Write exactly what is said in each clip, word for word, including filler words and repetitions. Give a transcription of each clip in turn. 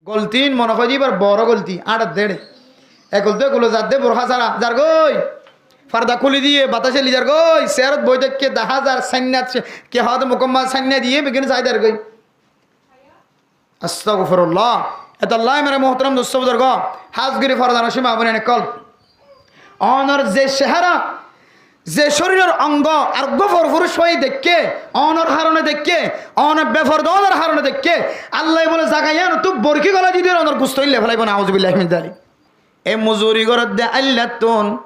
Golti ín mone hoóde íbar boro golti, áñçar de éçe. Ekul de ekul zadde burká sára, zargói. Farda kúli diyé, batác eli zargói. Seárot boói táikke dahá zar sáinna, ki hoóde mukammal sáinna diyé, beggín sai zargói. Astagfirullah. Etolla mere muhtaram dustó buzurgó, hás gorí fordanocin maa boináin ókkol. Ónor ze cehera, ze córiror ongo, areggúa forfuruc ói deikké, ónor harone deikké, ónor beforda ónor harone deikké, Allaye bóle zaga yíanottú borki golai di diyóre ónor gustó ín loi félaibó, nauzubillahi min zalik. E mozuri goródde aillá tún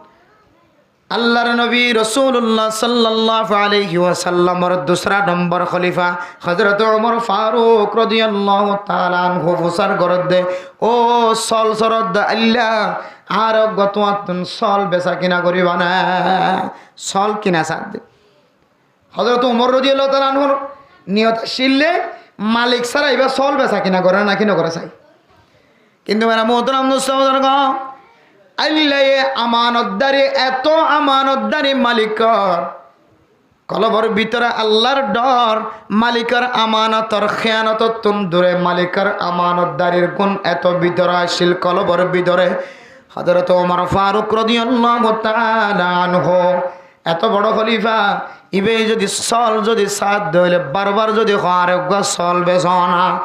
Allar nobi Rosulullah sallallahu alaihi wasallamor dusra nombor kholifa Hozrot Umar Faruk rodiyallahu taala anhu fusár goródde, ó sol soródde aillá, añár eggúa tuáñttún sol besakina goríba né? Sol kina saádde. Hozrot Umar rodiyallahu taala anhur niyot accíl de malik sára ibá sol besakina goré né ki nogoré sai. Kintu mere muhtaram dustó buzurgó, aillá ye amanotdari, eto amanotdari malikor kolbor bútore Allar dor, malikor amanotor hiyanotottún dure, malikor amanotdarir gún eto bútore accíl kolbor bútore. Hozrot Umar Faruk rodiyallahu taala anhu eto boro kholifa, ibá zodi sol zodi saádde óile, barbar zodi hoó añár eggúa sol beso na,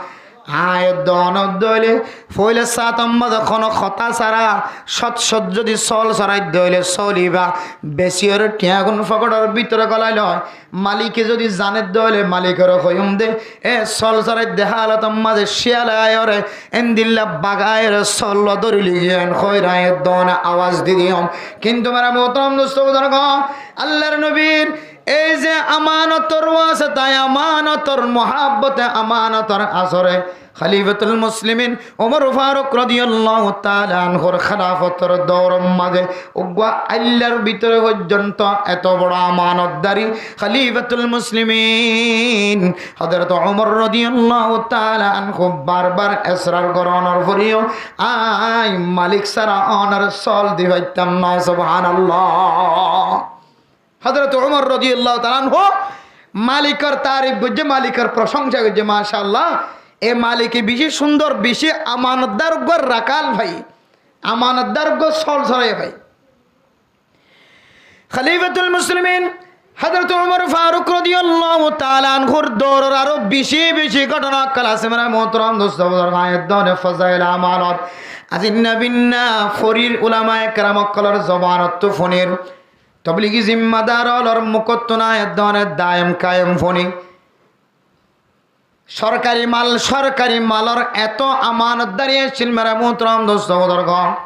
aññí edde onodde óile, foila sáñtor mazé hono hotá sára, cót cót zodi sol soraidde óile, sol ibá besiyóre thiañ gún fokotor bútore golai loi. Malike zodi zanedde óile, malikore hoiyúm de, e sol soraidde halotor mazé ciyale aiyóre, endilla bag aiyóre sol dóri loi giyé, en hoóir aññí edde one awaz di diyum. Kintu mere muhtaram dustó buzurgó, Allar nobir ei ze amanotor wasitaye, amanotor muhabbote, amanotor asore Khalifatul Muslimin Umar Faruk rodiyallahu taala anhur khilafotor douror mazé uggúa aillar bútore foijjonto eto boro amanotdari Khalifatul Muslimin Hozrot Umar rodiyallahu taala anhu barbar esrar gorónor foreyó aññí malik sára onore sol di faittám no. Subhanallah. Hozrot Umar rodiyallahu taala anhu malikor tarif goijjé, malikor prosongsa goijjé, masha Allah. E malike beci cúndor, beci amanotdar uggúa rakal fai, amanotdar uggúa sol sorai fai. Khalifatul Muslimin Hozrot Umar Faruk rodiyallahu taala anhur douror aró beci beci góthona ókkol asé, mere muhtaram dustó buzurgó, aññí edde one fazail amanot azinna binna forir ulamaye keram ókkolor zobanottú funir. Tobligi zimmadar ókkolor mukottú aññí edde one daim kaim funi. Sorkari mal, sorkari malor eto amanotdari accíl, mere muhtaram dustó buzurgó.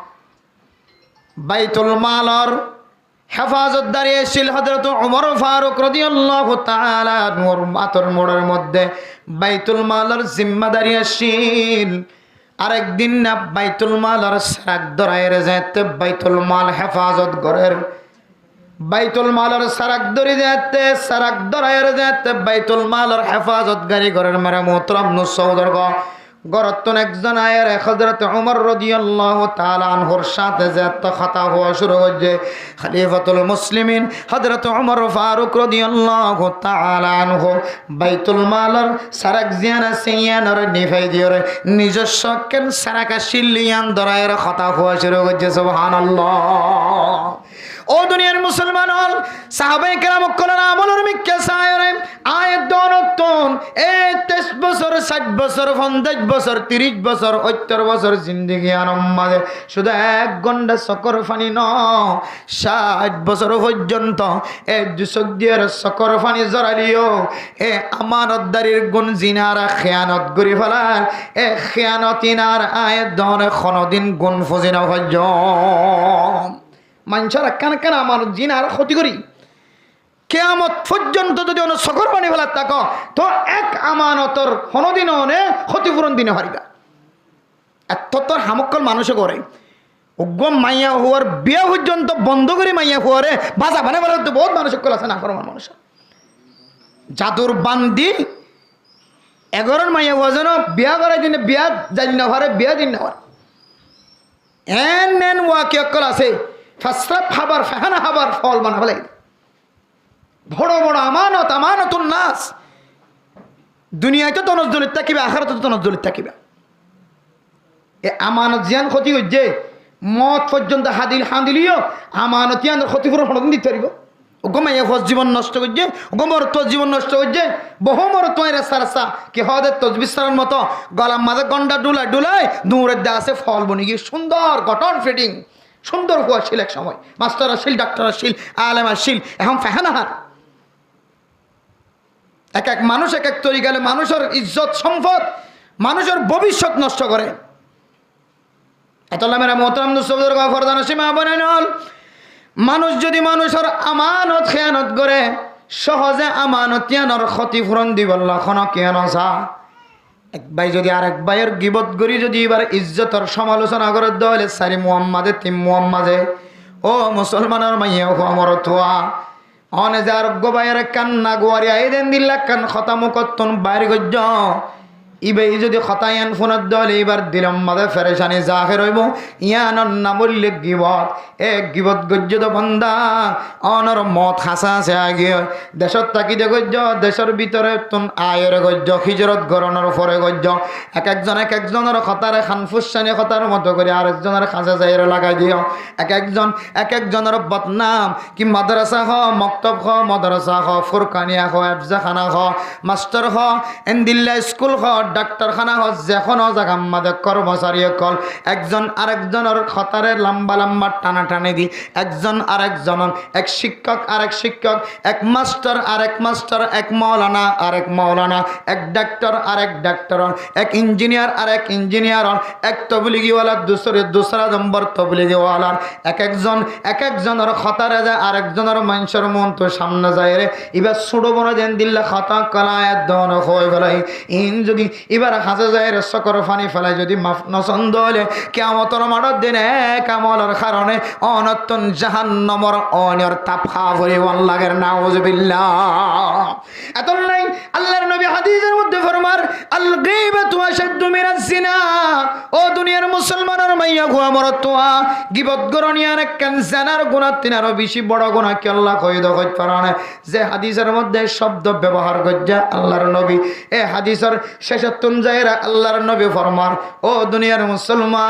Baitul malor hefazotdari accíl Hozrot Umar Faruk rodiyallahu taala anhur ator muçor modde baitul malor zimmadari accíl. Arek din na baitul malor serak dóraiyóre zeéñtte baitul mal hefazot gorér. Baitul malor serak dóri zeéñtte, serak dóraiyóre zeéñtte baitul malor hefazotgari gorér, mere muhtaram dustó buzurgó. Górottún ekzon aiyóre Hozrot Umar rodiyallahu taala anhur sáñte zeéñtte hotá hoó cúru goijjé, Khalifatul Muslimin Hozrot Umar Faruk rodiyallahu taala anhu baitul malor serak ziyán asé yíanore nifai diyóre nizor cókken serak accíl yían dóraiyóre hotá hoó cúru goijjé. Subhanallah. Ó duniyar musolman ókkol, sahabaye keram ókkolor amolor mikká saiyóre, aññí edde onottún e teic bosór, cáit bosór, fonzaic bosór, tiric bosór, óttor bosór zindigi yíanor mazé cúdu ek gónda sokór faní no, cáit bosór foijjonto e dui sók diyóre sokór faní zoraileyó, e amanotdarir gún ziín añára hiyanot gorí felar, e hiyanot iín aññí edde one honodin gún fúzi no faijjóm. Maincór ekkán ekkán amanot ziín añára hóti gorí, kiyamot foijjonto zodi one sokór faní felat táko, toó ek amanotor honodin one hóti furon di no faribá. Ettó tor ham ókkol manúice goré. Uggúa maiyafuar biya foijjonto bondo gorí maiyafuare baza banai felaitó bout manúic ókkol asé, naforman manúic. Jadur bandi egorór maiyafua zon biya gorai dine biya zai no fare, biya zai no fare. En en wakiya ókkol asé, fesraf hábar, fehana hábar fol banai felaiyé. Boro boro amanot, amanotun nas. Duniyait tonozzolot tákiba, ahératot tonozzolot tákiba. E amanot ziyán hóti goijjé, moót foijjonto hadil handiliyó amanot yíanor hótipurón honodin dito faribó? Uggwá maiyafua zibon nosto goijjé, uggwá morotfua zibon nosto goijjé, bohú morotfua rasta rasta ki hoó de tosbir sárar moto golar mazé gondha dhulai dhulai duñraidde asé, fol boni giyé, cúndor gothón fitting, cúndor fua accíl ek somoi, mastor accíl, dhaktor accíl, alem accíl, ehón fehána hár. Ek ek manúic ek ek torika loi manúicor izzot, sompot, manúicor bóbicót nosto goré. Etolla mera muhtaram dustó buzurgó, fordanocin maa boináin ól, manúic zodi manúicor amanot héyanot goré, sóhoze amanot yíanor hótipurón dibolla honó kiyé nosá. Ek bái zodi arek báiyor gibot gorí zodi íbar izzotor somalosona gorédde óile sair muammaze, tin muammaze, ó musolmanor maiyafua morotfua, one ze ar uggwá báiyor ekkán naguwari aiyé de endilla ekkán hotá mukottún bair goijjó, íbaye zodi hotá yían fúnedde óile íbar dilor mazé ferecani zahér óibo, yíanor nam óilde gibot. E gibot goijjó de banda, onor moót hañsé hañsé aigiyói. Decót tákide goijjó, decór bútore tún aiyóre goijjó, híjorot gorónor fore goijjó. Ek ekzon ek ekzonor hotáre, han fuccáni hotár moto gorí arek zonor hañsé zaiyóre lagai diyó. Ek ekzon ek ekzonor bodnam, ki madrasa hoó, moktob hoó, madrasa hoó, furkaniya hoó, efzehana hoó, mastor hoó, endilla iskul hoó, dhaktorhána hoó, ze honó zagar mazé kormosari ókkol ekzon arek zonor hotáre lamba lamba tanathani di, ekzon arek zonor, ek cikkok arek cikkok, ek mastor arek mastor, ek moulana arek moulana, ek dhaktor arek dhaktor, ek injiniyar arek injiniyar, ek tobligiwala dusra, dusra nombor tobligiwalar, ek ekzon ek ekzonor hotáre ze arek zonor maincór muúntu samne zaiyóre íba suço bone de endilla hotá ókkol aiyér dóne hoói félai. Iín zodi íbar hañsé zaiyóre sókor faní félai zodi maf nosón de óile, kiyamotor maçor din ek amolor haroné onottún jahannamor oinor tap há foribó, lager, nauzubillah. Etolla Allar nobi hadisor modde formar, "Al-gibatu ashaddu minas zina." Ó duniyar musolmanor maiyafua morotfua, gibot gorón yían ekkán zenar guná tún aró beci boro guná. Kiyólla hoiyé de hoit faroné? Ze hadisor modde cobdo bebohar goijjé Allar nobi, e hadisor cécottún zaiyóre Allar nobi formar, ó duniyar musolman,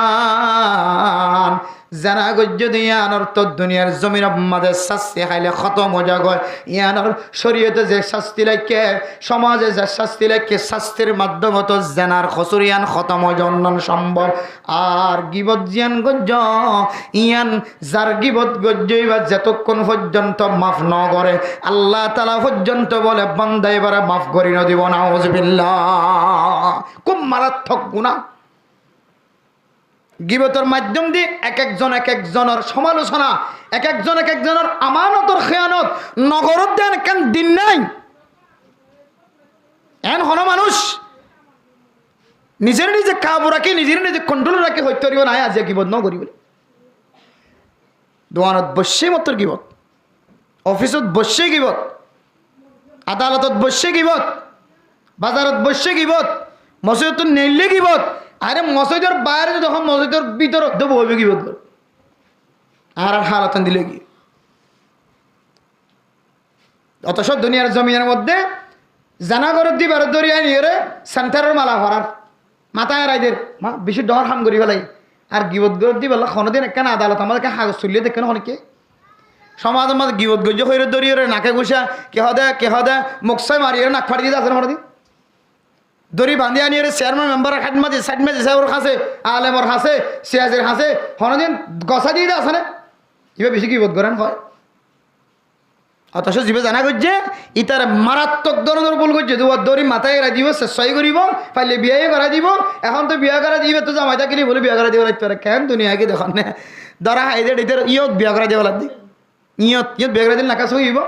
zena goijjé de yíanor to duniyar zominor mazé cásti háile hótom ói zagói. Yíanor córiyote ze cásti raikké, cómaze ze cásti raikké, cástir maddóme to zenar hosúr yían hótom ói zaa onnon sombób. Ar gibot ziyán goijjó, yían zar gibot goijjó íba zetókkon foijjonto maf nogoré, Allah taala foijjonto bóle banda íbare maf gorí nodibó. Nauzubillah. Kúb marattók guná. Gibotor maiddóm di ek ekzon ek ekzonor somalosona, ek ekzon ek ekzonor amanotor héyanot nogoródde ekkán din nái. Eén honó manúic nizeré nize kabu rakí, nizeré nize konthól rakí hoitó faribó na, aijja gibot nogorí bóli. Duanot boiccé mottor gibot. Ofisot boiccé gibot, adalotot boiccé gibot, bazarot boiccé gibot, mosóidottú neillé gibot. Aré, mosóidor baáre zodi hoó, mosóidor bútore de boói gibot goré. Añárar halot endilla ói giyé. Otoco duniyar zominor modde zena goródde íbare dóri aníyore sentaror mala forar. Matá erai der, ma, beci dhoóñr ham gorí félaiye. Ar gibot goródde íballa honódin ekkán adalotor mazé ekkán hagos tuillé de ekkán honikké. Somazor mazé gibot goijjé hoiyóre dóriyore nake gucá, ki hoó de, ki hoó de, muk sái mariyore nak fári diyé de asé né honódin? Dóri bañdí aníyore ceyarman membaror háit mazé, sáit mazé, sábor hañsé, alemor hañsé, siyasir hañsé, honódin gosái diyé de asé né? Íba beci gibot goré hoó. Otoco zibá zena goijjé, ítare marattók dóronor búl goijjé de, uwar dóri matá erai dibó, sessái goríbo, faille biyá yó gorái dibó. Ehón to biyá gorái dibó, íba to zamai tákile bóli biyá gorái dibó, lait fare keén duniyai ki dekón né? Dóra hái de, ítar iyót biyá gorái dibó lagdí. Iyót, iyót biyá gorái dile neka sói óibo.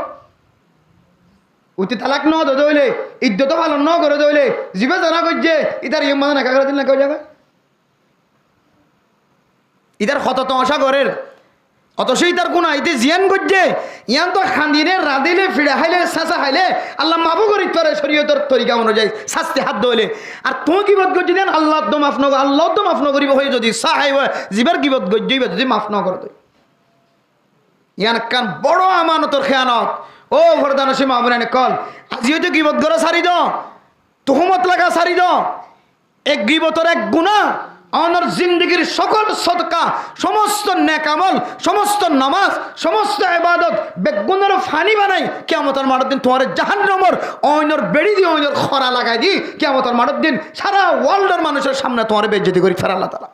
Uti talak no de dóile, iddot falon no goré dóile, zibá zena goijjé, ítar iyót mazé neka gorái dile neka ói zagói. Ítar hoto tomacá gorér. Otoco ítar guná íte ziyán goijjé, yían to hañdile, rañdile, fiça háile, sása háile, Allah maf gorí fare córiyotor torika onuzai, cásti hádde óile. Ar tuñí gibot goijjó de yían Allah to maf no, Allah to maf no goríbo hoiyé zodi sá háibo, zibár gibot goijjó íba zodi maf no goré de. Yían ekkán boro amanotor héyanot. Ó fordanocin maa boináin ókkol, aijja óito gibot gorá sári do, tuhumot laga sári do. Ek gibotor ek guná, Onor zindigir sokol sodka, somosto nek amol, somosto nomaz, somosto ebadot, beggúnore fani banai, kiyamotor maçor din tuáñre jahannamor oinor beçi di, oinor hora lagai di, kiyamotor maçor din sára worldor manúcor samne tuáñre beizzoti gorí félaibo Allah taala.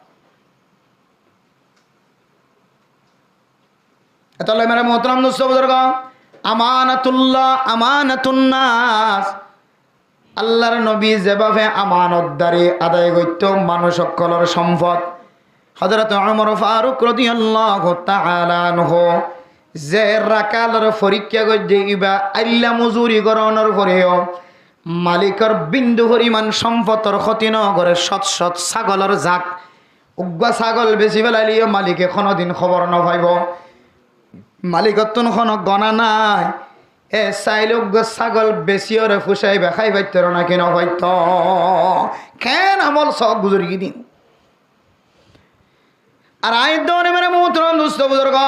Etolla mere muhtaram dustó buzurgo, amanatullah, amanatun nas. Allar nobi zebabe amanotdari adai goittó manúc ókkolor sompot, Hozorot Umar Faruk rodiyallahu taala anhu ze rakalor forikká goijjé, iba ailla muzuri goronor foreyó malikor bindu foriman sompotor hóti no goré, cót cót sagolor zak. Uggúa sagol besi felaileyó malike honodin hóbor no faibo. Malikottún hono gona nai. E saile uggúa sagol besiyóre fusaiba, hái faittór naki no faittó? Ken amol sóo guzori giyé din. Ar añí dóne mere muhtaram dustó buzurgo,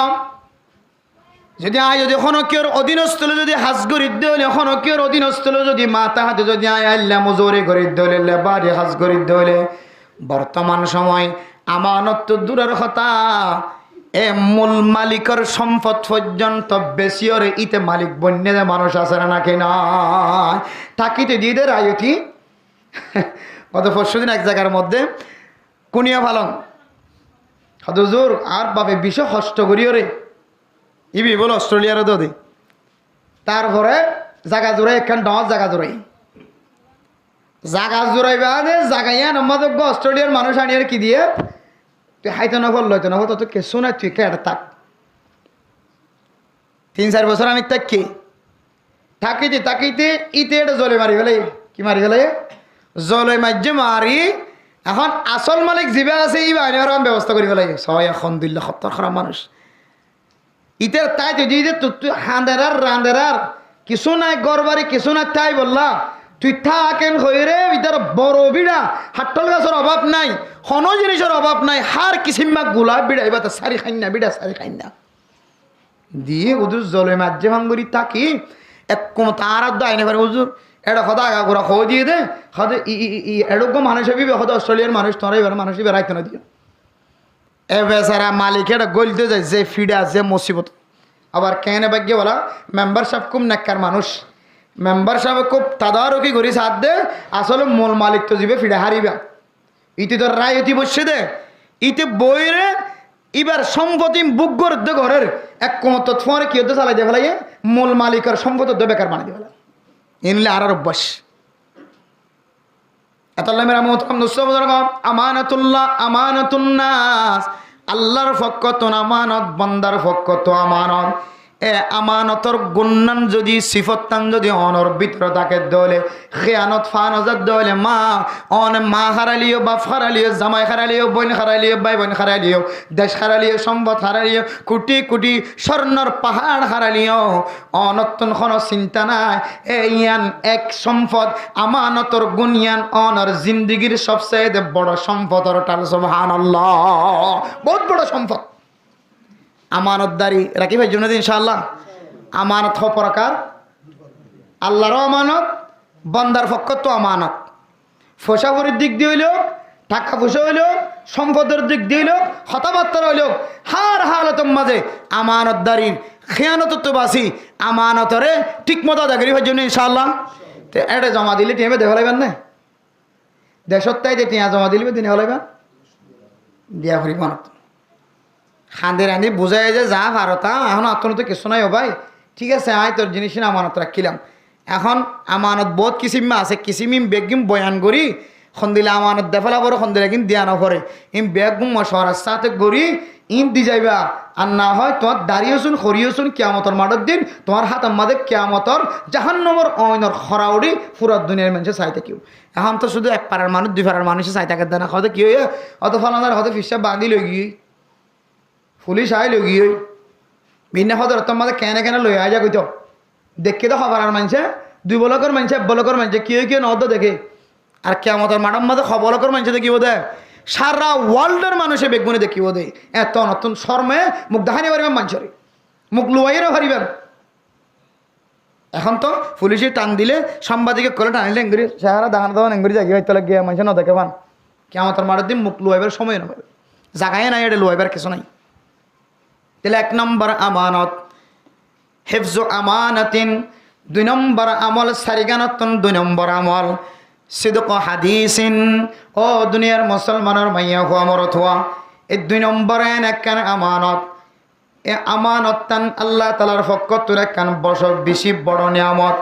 zodi añí zodi hono kiyór odinostó loi zodi ham gorí dé óile, hono kiyór odinostó loi zodi mata hate zodi añí ailla muzuri gorí dé óile, lebari ham gorí dé óile, bortoman somoi amanot to duror hotá, e mul malikor sompot foijjonto besiyóre íte malik boinné de manúc asé né naki nai? Tákite diyé de rayoti. Goto forsú din ek zagar modde kuniya falong. Hode huzur, añár bafe beci hosto goríyore. Ibi bole Australiar dóde. Tarfore zaga zurai, ekkán dhoóñr zaga zurai. Zaga zurai baade zaga yíanor mazé uggúa Australiar manúc aniyóre ki diyé? Tui háito no far, loito no far, tottú kessú nai, tui ekká eçé tak. Tin sair bosór añí táikki. Tákite tákite íte eçé zole mari félaiye. Ki mari félaiye? Zole maijjé mari. Ehón asól malik zibá asé, íba ainibár bebosta gorí félaiye. Sóiya hondilla hottór hóraf manúc. Ítar táito diyé de tuttú hañder ar rañder ar kessú nai, górbari kessú nai, táibolla. Tui tá ken hoiyóre, ítar boro bíça, haththól gasór obab nai, honó zinícor obab nai, hár kisimma gula bíça, íba to sári háinna, bíça sári háinna. Diyé huzur zole maijjé fán gorí táki, ekkum taáñra dó aine fare huzur, eçé hotá agagura hoói diyé de, hode i, i, i, i, eçé uggúa manúc aibó, hode Australiar manúc, tuáñra íbar manúc, íbar aito no diyó. E besara malik eçé góilde zai, ze fiça, ze musibot. Abar keéne bágge bala, membar sáb kúb nekkar manúc. Membar sábe kúb tadaruki gorí saádde, asóle mul malik to zibá fiça háriba. Íte to rayoti boiccé de, íte boiyóre íbar sompoti buk gorédde gorér, ek kumottú fúañre ki ódde salai di félaiye, mul malikor sompot ódde bekar banai di félaiye. Iín óile añárar obbác. Etolla mere muhtaram dustó buzurgo, amanatullah, amanatun nas. Allar fokkottún amanot, bandar fokkottú amanot. E amanotor gunnán zodi, sifottán zodi onor bútore táke dé óile, kiyanot fana za dé óile, ma, one ma háraileyó, baf háraileyó, zamai háraileyó, boin háraileyó, bái boin háraileyó, dec háraileyó, sompot háraileyó, kuthi kuthi sórnor fahár háraileyó, onottún hono sinta nai. E yián ek sompot, amanotor gun yián onor zindigir sobseye de boro sompotor thal, subhanallah. Bout boro sompot. Amanotdari rakí faijjum né de, incállah? Amanot hó prokar? Allaró amanot, bandar fokkóttu amanot. Foicá furir dik di óilok, taka foicá óilok, sompotor dik di óilok, hotábattar óilok, hár halotor mazé amanotdarir kiyanotottú basi, amanotoré thík moto ada gorí faijjum né, incállah? Te éçe zoma dile tiañ ibá de félaiban né? Decót táite tiañ zoma dile ibá de no félaiban? Diya foribó. Hañdi rañdi buzái ze za faro ta, ehón añáttu kessú nái ó bái. Thík asé, aññí tor ziníc ín amanot rakkílam. Ehón amanot bout kisimma asé, kisim ín beggín boyan gorí, hondilla amanot de féla foré, hondilla gín diya no foré. Ín beggún mocuwarar sáte gorí, ín di zaiba. Ar na hoó, tuáñr dari ósun, hori ósun, kiyamotor maçor din, tuáñr hátor mazé kiyamotor, jahannamor oinor hora uçí, fura duniyair maincé sai tákibo. Ehón to cúdu ek farar manúic, dui farar manúice sai táke de na, hoó de ki óiye, hoó de falanar, hoó de fisá bañdí loi giyói. Fulic aái loi giyói. Binná fodor ottór mazé keéne keéne loi aái zagói to. Deikké de hofarar maincé, dui bolokor maincé, ek bolokor maincé, kiyé kiyé noódde deké. Ar kiyamotor maçor mazé ho bolokor maincé dekíbo de, sára worldor manúice beggúne dekíbo de. Ettónottún córme muk deháni faribá maincóre. Muk luwaiyó no faribá. Ehón to fulice tan dile, sambadike ókkole tanile engorí, cehara dahán dahán engorí zagói, hoitó lage maincé no deké fán. Kiyamotor maçor din muk luwaibar cómoi no faibo. Zaga yó nai, ére luwaibar kissú nai. Tóile ek nombor amanot, hifzu amanatin, dui nombor amol, sairganottún dui nombor amol, sidqu hadisin, ó duniyar musolmanor maiyafua morotfua, e dui nombor en ekkán amanot. E amanottán Allah taalar fokkóttun ekkán bocó beci boro niyamot.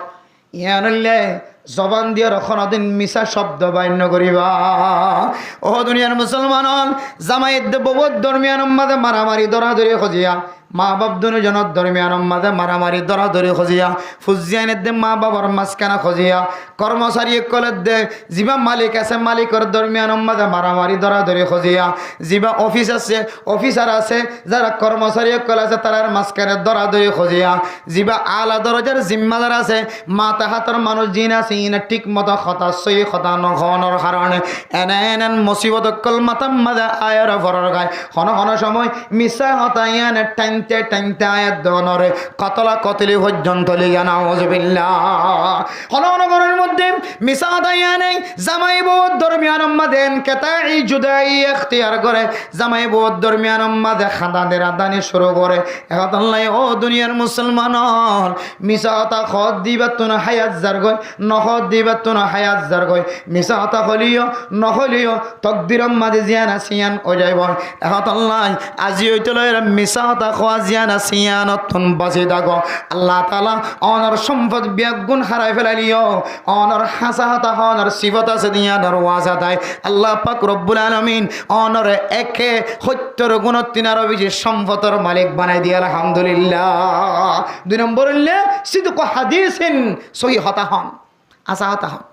Yián óilde zoban diyóre honodin misá cobdo bair no goriba. Ó duniyar musolman ól, zamai edde bouwor dormiyanor mazé maramari dóradóri hoziya, mabaf dunojonor dormiyanor mazé maramari dóradóri hoziya, fuain edde mabafor mazkana hoziya, kormosari ókkol edde, ziba malik asé malikor dormiyanor mazé maramari dóradóri hoziya, ziba ofis asé, ofisar asé, zara kormosari ókkol asé, tarar mazkane dóradóri hoziya, ziba ala dorojar zimmadar asé, matahator manúc zin asé, ine thík moto hotá, sóiyi hotá no honor harone, ene ene musibot ókkol matar mazé aiyóre forer goi. Hono hono cómoi misá hotá iyane thainte thainte aiyóre donore kotola kotoli foijjonto loiza, nauzubillah. Hono hono gorór modde misá hotá iyane zamai bouwor dormiyanor mazé enketai judai ektiyar goré, zamai bouwor dormiyanor mazé hañdani rañdani cúru goré. E hotálla ó duniyar musolman ól, misá hotá hoódde íbattún hayat zargói, no hoódde íbattún hayat zargói. Misá hotá hoilé yó, no hoilé yó, tokdiror mazé ziyán asé yían ói zaiboi. E hotálla aijja óite loire misá hotá hoó ziyán asé yíanottún basi táko. Allah taala onor cómpot beggún hárai felailé yó, onor háñsa hotá hoónor sifot asé de yíanor wasta Allah pak robbul alamin onore eke hóttor gunottún aró beci cómpotor malik banai diye, alhamdulillah. Dui nombor óilde sidqu hadisin, sóiyi hotá hoón, háñsa hotá hoón.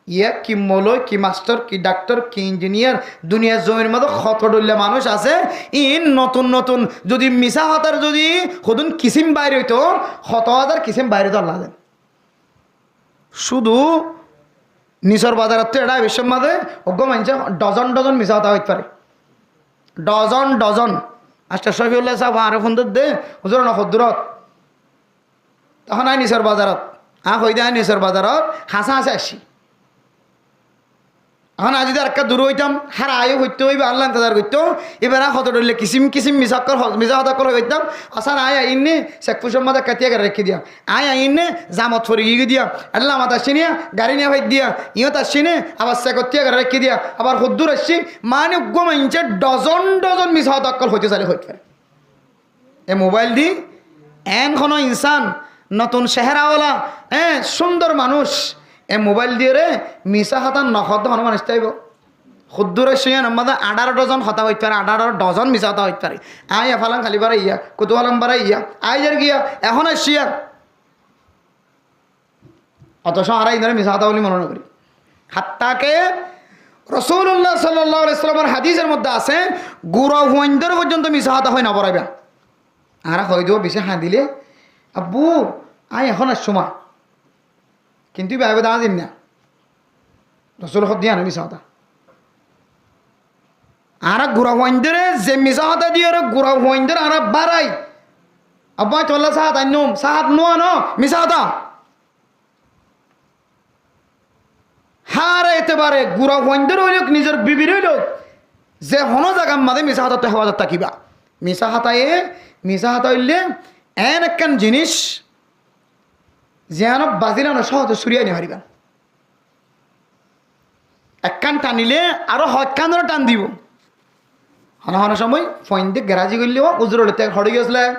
Yá ki moloi, ki mastor, ki daktor, ki injiniyar, duniyar zominor mazé hoto dhoilla manúc asé, in notun notun zodi misá hotár zodi hodún kisim bair óito, hoto házar kisim bair óito Allah zane. Cúdu nisor bazarottú eçé aibár cómot mazé uggúa maincé dozon dozon misá hotá hoit fare. Dozon dozon. Mastor Cofiyullah sáb añáre fon dódde, huzur, one hoddúrot? Tohón aññí nisor bazarot. Aññí hoóide aññí nisor bazarot, hañsé hañsé aiccí. Ehón aññí zodi arekká dur óitam, hár aiyó foittó, íba Alla intezar goittó, íbare aññí hoto dhoilla kisím kisím misá okkol ho-, misá hotá okkol hoi faittam. Asán aññí ainné sekfusor mazé ekká tíya goré raikkí diya. Aññí ainné zamot fori giyói diya. Ella lamat aiccí niya, garí niya fai diya. Iyót aiccí né, abar sekot tíya goré raikkí diya. Abar hoddúr aiccí, mani uggúa maincé dozon dozon misá hotá okkol hoitó sailé hoi fare. E mobáil di eén honó insán, notun cehérawala, eé, cúndor manúic, e mobáil diyóre misá hotá no hoódde honó manúic táibo? Hoddúr aiccé yíanor mazé añçáro dozon hotá hoit fare, añçáro dozon misá hotá hoit fare. Aññí e falan háli báraiyá, kutu falan báraiyá, aññí zargiyá, ehón aiccíya. Otoco añára iínoré misá hotá buli mone no gorí. Hattá ke Rosulullah sallallahu alaihi wasallamor hadisor modde asé, gura fuaindóre foijjonto misá hotá hoi no foraiba. Añára hoi dibo beci hañdile, "Abbu, aññí ehón aiccúm." Kintu íba aibóde aññí zainna. Rosul hoódde yían misá hotá. Añára gura fuaindóre ze misá hotá diyóre gura fuaindóre añára bárai. "Abbu, aññí tuáñlla sáhat ainnúm", sáhat no ano, misá hotá. Hár etebare gura fuaindóre óilok, nizor bibire óilok, ze honó zagar mazé misá hotáttú hefazot tákiba. Misá hotáye, misá hotá óilde eén ekkán jiníc, ziyánot bazíle no cóhote súri aini faribá. Ekkán tanile aró hoekkánore tan dibo. Honó honó cómoi fuainde gerázi goillé, "Ó, uzur, óile te hoçé giyósile?"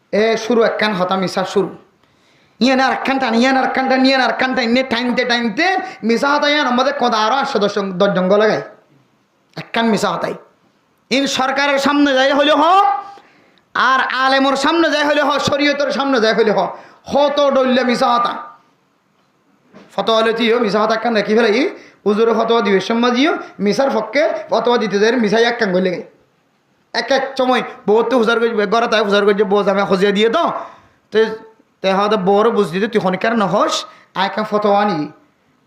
E cúru ekkán hotá misá cúru. Yían arekkán tan, yían arekkán tan, yían arekkán tan, enne thainte thainte misá hotá yíanor mazé koda aró añctho doc jon, doc jon góle gai. Ekkán misá hotái. Iín sorkaror sámne zai hoilé hoó, ar alemor sámne zai hoilé hoó, córiyotor sámne zai hoilé hoó, hoto dhoilla misá hotá. Fotowa loite yó misá hotá ekkán rakí félaiye, uzure fotowa dibar cómot yó misár fokké fotowa dite zaiyóre misá ekkán goillé gai. Ek ek cómoi bouwottu fusár goijjé, górot aiyó fusár goijjé, bou zamai hoziya diyé to, te, te hoóde bouwore buzdi de, tui honikkáre no hoóis, aññí ekkán fotowa aní.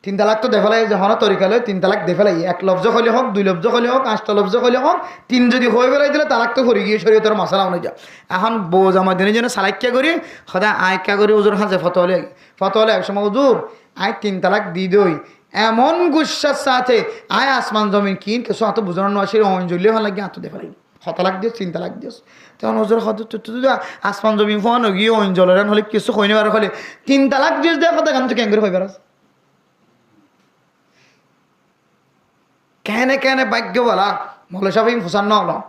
Tin talak to de félaiye, ze honó torika loi tin talak de félaiye. Ek lofzo hoilé hoók, dui lofzo hoilé hoók, añctho lofzo hoilé hoók, tin zodi hoi félai dile talak to fori giyé córiyotor masala onuzai. Ehón bou zamai dunoijone salaikka gorí, hoóde aññí ekká gorí uzur hañse fotowa loi aigí. Fotowa loi aiyár cómot, "Uzur, aññí tin talak di dói, Emon guccár sáte, aññí asman zomin kiín kessú añáttu buzá no asíl, oin zoillé fán lagí añáttu de félai. Hotá lak diyós, tin talak diyós. Te on uzur hotá tu, tu, tu, tu, asman zomin fán óigiye, oin zolor, en hoilé kessú hoi no fare hoilé, tin talak diyós de hotá gán tui keéngori hoi faros? Kene kene báiggo bála, moloi sáb in fusár no ólo.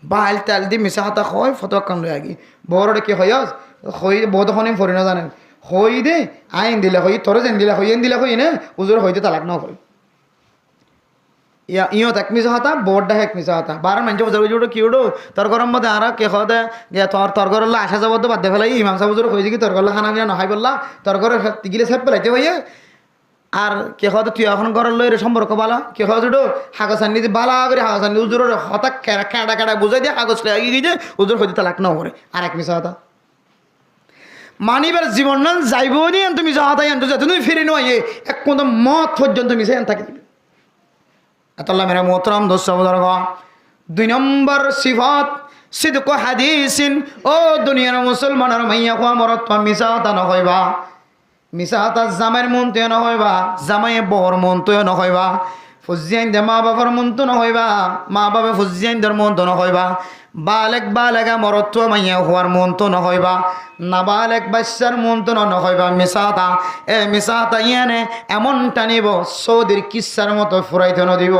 Bail tail di misá hotá hoói, fotuwa ekkán loi agi. Bouróre ki hoiyós? Hoói, bou de honó fori no zane. Hoói de, aññí endilla hoiyí, toré zendilla hoiyí, endilla hoiyí né, uzure hoiyí de talak no foré. Iya, iñó ek misá hotá, bourór dháke ek misá hotá. Bárar maincé fusár goijjé, "Uçó ki uçó, tor góror modde añára ki hoó de, iye tor, tor góror lá asá zaba de bad de félai, imam sáb uzure hoiyé de ki tor góror lá hána fina no háibolla, tor góror gíle sáf felaité hoiyé." Ar ki hoó de tui ehón góror lói re somporko bála, ki hoó de uçó, hagos anni de bála gorí hagos anni de uzuror hotá keñça keñça buzái de hagos loi agi giyé de uzur hoiyé de talak no foré. Ar ek misá hotá. Mani ibar zibon nan zaibói de, iyan tui misá hotá, iyan tui zetódin firi no aiyé, ek kundo moot foijjonto misá iyan táki dibo. Etolla mere muhtaram dost buzurg, dui nombor sifat, sidku hadisin. Ó duniyar musolmanor maiyafua morotfua misá hotá no hoiba. Misá hotá zamair muúntu yó no hoiba, zamaiye bouwor muúntu yó no hoiba. Fuzzí ainde maa bafor muúntu no hoiba, maa bafe fuzzí aindor muúntu no hoiba. Balek baleka morotfua maiyafuar muúntu no hoiba. Nabalek baiccár muúntu no, no hoiba misá hotá. E misá hotá iyáne emon tanibo, sódir kissár moto furaito no dibo.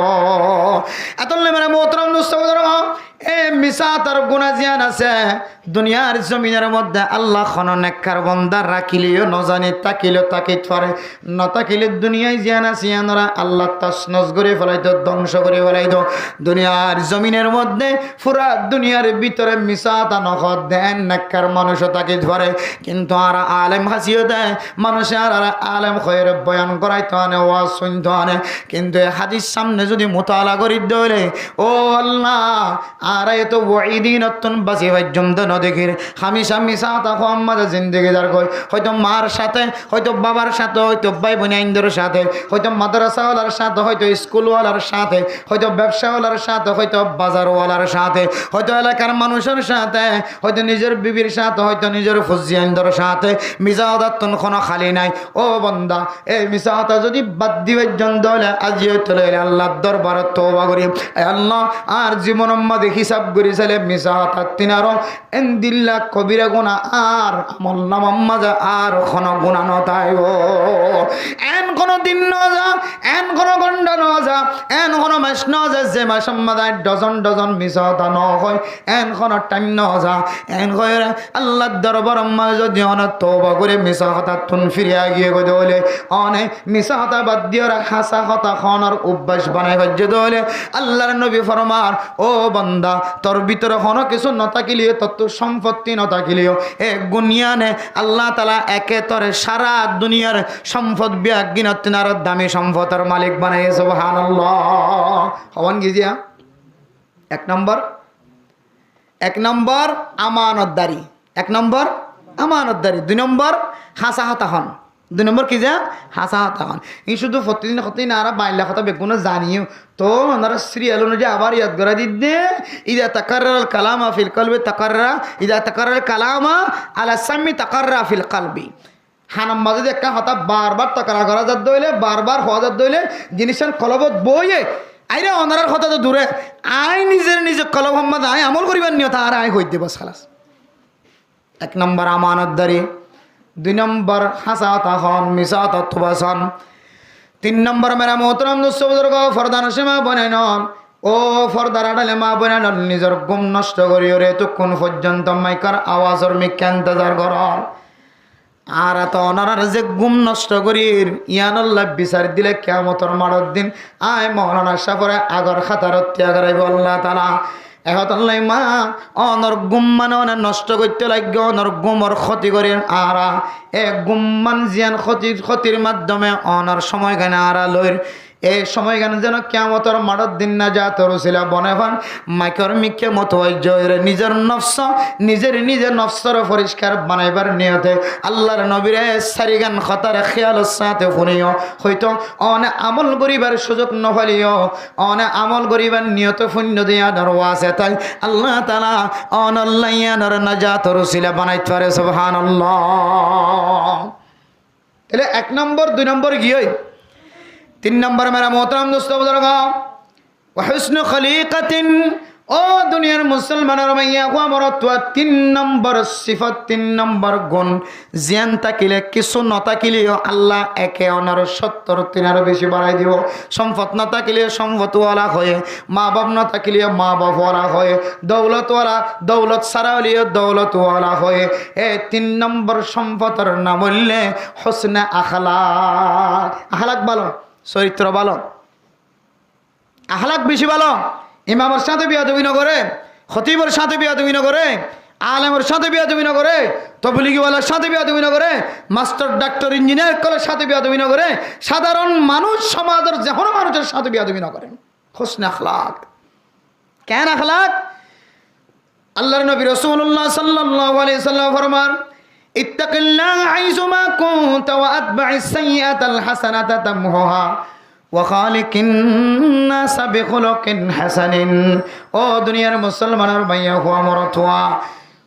Etolla mere muhtaram dost buzurg, e misá hotar guná ziyán asé, duniyar zominor modde Allah hono nekkar bonda rakíle yó no zani, tákile tákit fare, no tákile duniyai ziyán asé iyánore Allah tosnos gorí felaito, dóngco gorí felaito. Duniyar zominor modde fura duniyar bútore misá hotá no hoó de en nekkar manúic ó tákit fare, kintu añára alem hásiyote manúice añárare alem hoiyóre boyan goráito ane, waz fúinto ane, kintu e hadis samne zodi mutala gorí de óile, ó Allah, añára eto waidinottún basi faijjum de no dekír. Hámica misá hotá hoór mazé zindigi zargói. Hoito maar sáte, hoito babar sáte, hoito bái boin aindor sáte, hoito madrasa walar sáte, hoito iskul walar sáte, hoito bebsa walar sáte, hoito bazar walar sáte, hoito elakar manúicor sáte, hoito nizor bibir sáte, hoito nizor fuzzí aindor sáte. Misá hotáttun hono háli nai. Ó bonda, e misá hotá zodi bad di faijjum de óile, aijja óite loile Allar dorbarot touba gorí. E Allah, añár zibonor mazé hísab gorí saile misá hotáttun aró endilla kobira guná añár amolnamar mazé ar hono guná no táibo. En hono din no za, en hono gónta no za, en hono mac no za, ze macor mazé aññí dozon dozon misá hotá no hoi, en hono thaim no za, en hoiyóre Allar dorbaror mazé zodi one touba gorí misá hotáttun firi aigiyé goi de óile, one misá hotá bad diyóre hásá hotá hoónor obbyas banai faijjé de óile, Allar nobi formar, ó bonda, tor bútore hono kessú no tákile yó, tottú somfottí no tákile yó, e guníyane Allah taala eke tore sára duniyar somfot biyaggínottún aró dami somfotor malik banaiyé. Subhanallah. Hoón ki ziyán? Ek nombor, ek nombor amanotdari. Ek nombor amanotdari. Dui nombor hásá hotá hoón. Dui nombor ki za? Hásá hotá hoón. Iín cúdu fottí din hoté na, añára bailla hotá beggúne zani yó. Toóu onára siriyal onuzai abar yad gorái didde, "Iza takarraral kalamu fil kalbi takarrara, iza takarraral kalamu alas sam'i takarrara fil kalbi." Hanor mazé zodi ekkán hotá bar bar tokrar gorá zadde óile, bar bar hoó zadde óile, ziníccán kolbot boóiye, aire onárar hotá to dure, aññí nizor nizor kolbor mazé aññí amol goríbar niyot añáre aññí hoóidde bos, hálas. Ek nombor amanotdari, dui nombor hásá hotá hoón, misá hotáttu bason, tin nombor mere muhtaram dost buzurg, fordanocin maa boinain, ó fordar añçále maa boinain, nizor gúm nocto goríyore etukkún foijjonto maikor awazor mikká entezar goror. Añára to onárar ze gúm nocto gorír, yíanolla bisar dile kiyamotor maçor din aññí Moulana sáfore agor hátarot tiya goráibo Allah taala. Ehón tolla maa, onor gúm mane one nocto goitto laiggé, onor gúmor hóti gorír añára. E gúm man ziyán hóti, hótir maddome onor cómoigán añára loir. E cómoigán zeno kiyamotor maçor din najator usila bone fán, maikor mikká mutowaijja óire nizor nofs, nizor, nizor nofsore foriskar banaibar niyote Allar nobire e sairgán hotár hiyalor sáte fúniyo. Hoito one amol goríbar cúzuk no faileyo, one amol goríbar niyote fúinno de yíanor wasetai Allah taala onolla yíanore najator usila banait fare. Subhanallah. Tóile ek nombor, dui nombor giyói. Tin nombor, mera muhtaram dosto buzurgo, wa husnu khaliqatin, ó duniyar musolmanor maiyafua morotfua, tin nombor sifot, tin nombor gun, ziyan tákile kissú, no tákileyo Allah eke onor sottor tin aró beci barai dibo. Sompot no tákileyo sompot wala hoye, ma baf no tákileyo ma baf wala hoye, doulot wala, doulot sára óileyo doulot wala hoye. E tin nombor sompotor nam óilde husne akhlak. Akhlak bála, soritro bála. Akhlak beci bála. Imamor sáñte beyadobi no gore, hotibor sáñte beyadobi no gore, alemor sáñte beyadobi no gore, tobligiwalar sáñte beyadobi no gore, mastor, daktor, injiniyar ókkolor sáñte beyadobi no gore, sadaron manúc, somazor ze hono manúcor sáñte beyadobi no gore. Husne akhlak. Ken akhlak? Allar nobi Rosulullah sallallahu alaihi wasallam formar, "Ittaqillaha haisuma kunta wa atba'is sayyi'atal hasanata tamhuha wa khaliqin nasa bi khuluqin hasanin." Ó duniyar musolmanor maiyafua morotfua,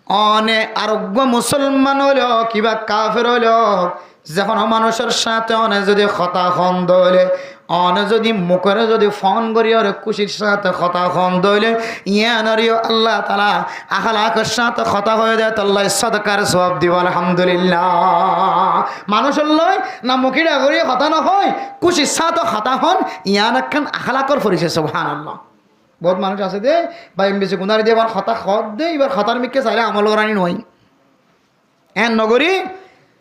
one areggua musolman óile ók, kiba kafer óile ók, ze hono manúcor sáñte one zodi hotá hon de óile, one zodi mukore zodi fon gori ore kúcir sáñte hotá hon de óile, iyanore Allah taala akhlakor sáñte hotá hoiye de, tolla sodkar suwab dibo, alhamdulillah. Manúcor loi na muki dha gori hotá no hoi, kúcir sáñte hotá hon, iyan ekkán akhlakor foricoy, subhanallah. Bout manúc asé de, bái, em bisi gunari de, ibar hotá hoó de, ibar hotar mikká saile amol gorani no. En no gori,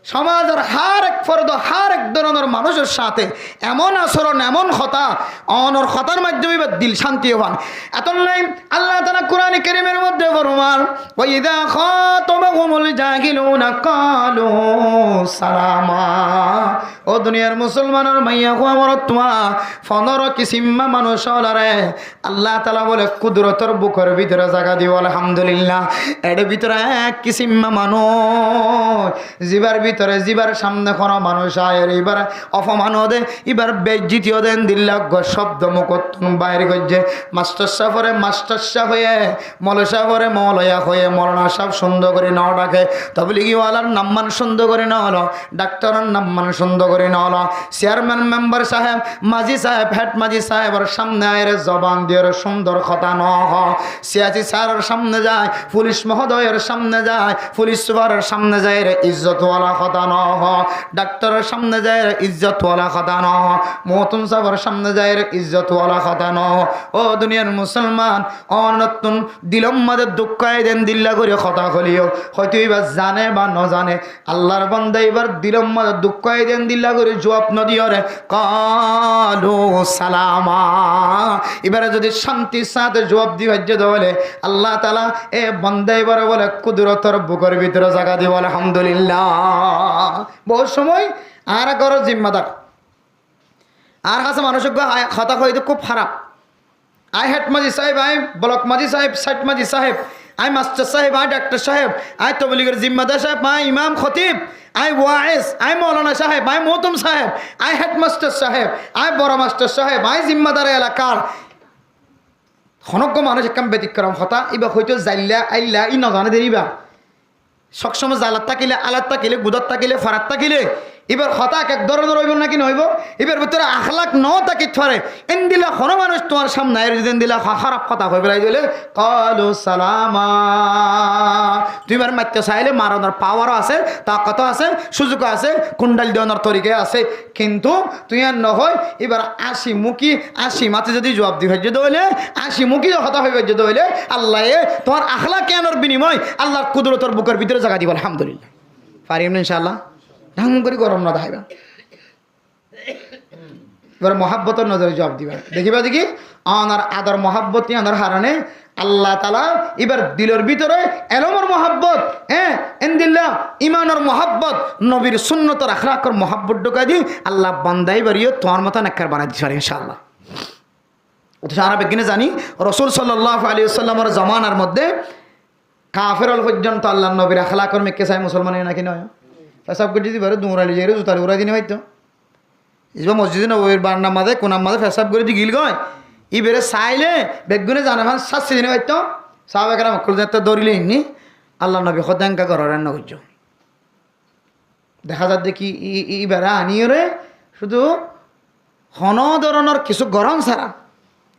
somazor har ek fordo, har ek doronor manúcor sáñte emon asoron, emon hotá, onor hotar maiddome ibar dil cánti fan. Etollai Allah taala Kurane Kerimor modde formar, "Wa iza khatabahumul jahiluna qalu salama." Ó duniyar musolmanor maiyafua morotfua, fondoro kisimma manúc ólore Allah taala bole kudurotor bukor bútore zaga dibo, alhamdulillah. Ere bútore ek kisimma manúc, zibar bútore, zibar samne hono manúc aile, ibar ofoman ó de, ibar beizzoti ó de, endilla gor sobdo mukottún bair goijje. Mastor sáfore mastor sáf hoiye, moulovi sáfore moulovi sáf hoiye, moulana sáf cúndor gori no dake, tobligiwalar nam man cúndor gori no lo, daktoror nam man cúndor gori no lo, siyarmen, membar sáheb, mazi sáheb, hed mazi sáhebor samne aire zoban diyore cúndor hotá no hoó. Siyasi sáror samne zai, fulic mohodoyor samne zai, fulic sufaror samne zaire izzot wala hotá no hoó. Daktoror samne zaire izzot wala hotá no hoó. Muhtum sáfor samne zaire izzot wala hotá no hoó. Ó duniyar musolman, onottún dilor modde duk aiyé de endilla gori hotá hoileyo, hoito iba zane ba no zane, Allar bonda ibar dilor modde duk aiyé de endilla gori juab no diyore, qalu salama. Ibare zodi cántir sáñte juab di faijje de óile, Allah taala e bonda ibare bole kudurotor bukor bútore zaga dibo, alhamdulillah. Bout somoi añára góror zimmadar, añár hañsé manúc uggwá hotá hoiye de kúb háraf. Añí hed mazi sáheb, añí bolok mazi sáheb, said mazi sáheb, añí mastor sáheb, añí daktor sáheb, añí tobligor zimmadar sáheb, añí imam hotib, añí waez, añí moulana sáheb, añí muhtum sáheb, añí hedmastor sáheb, añí boro mastor sáheb, añí zimmadar elakar. Honó uggwá manúc ekkán betikkorom hotá, iba hoito zailla, ailla, i no zane de iba. Sob somoi zalat tákile, alat tákile, gudát tákile, farat tákile, ibar hotá ek ek dóronor óibo náki no óibo? Ibar bútore akhlak no tákit fare. Endilla honó manúc tuáñr samne aile zodi endilla ha-, háraf hotá hoi félai de óile, qalu salama. Tuáñre maitto saile maronor pawar ó asé, takot ó asé, suzuk ó asé, kundal diyonor torika ó asé. Kintu tui yián no hoi, ibar añci muki, añci mate zodi juab di faijjo de óile, añci muki zodi hotá hoi faijjo de óile, Allaye tuáñr akhlak yiánor binimoye Allar kudurotor bukor bútore zaga dibo, alhamdulillah. Farim né incaallah? Dhang gori gorom no dahaiba. Ibar muhabbotor nozore juab diba. Dekiba de ki, onor ador muhabbot yiánor harone Allah taala ibar dilor bútore elomor muhabbot, e, endilla imanor muhabbot, nobir sunnotor akhlakor muhabbot dhokai di, Allah bonda ibareyó tuáñr moton ekkán banai di fare, incaallah. Otoco añára beggúne zani, Rosul sallallahu alaihi wasallamor zomanar modde kafer ól foijjonto Allar nobir akhlakor mikká sai musolman óiye náki no óiye? Fesab goijje de ibare duñrai loi zaire zutari urai di no faitto. Iba Mosjide Nobobir barandar maze, kunar maze fesab gori di gil goi. Ibare saile beggúne zane fán sasti di no faitto. Sahaba keram ókkol zette dórile inni, Allar nobi hoó de enka goror, en no goijjo. Deha zar de ki i-, i-, ibare aniyore cúdu Honó dóronor kissú gorón sára,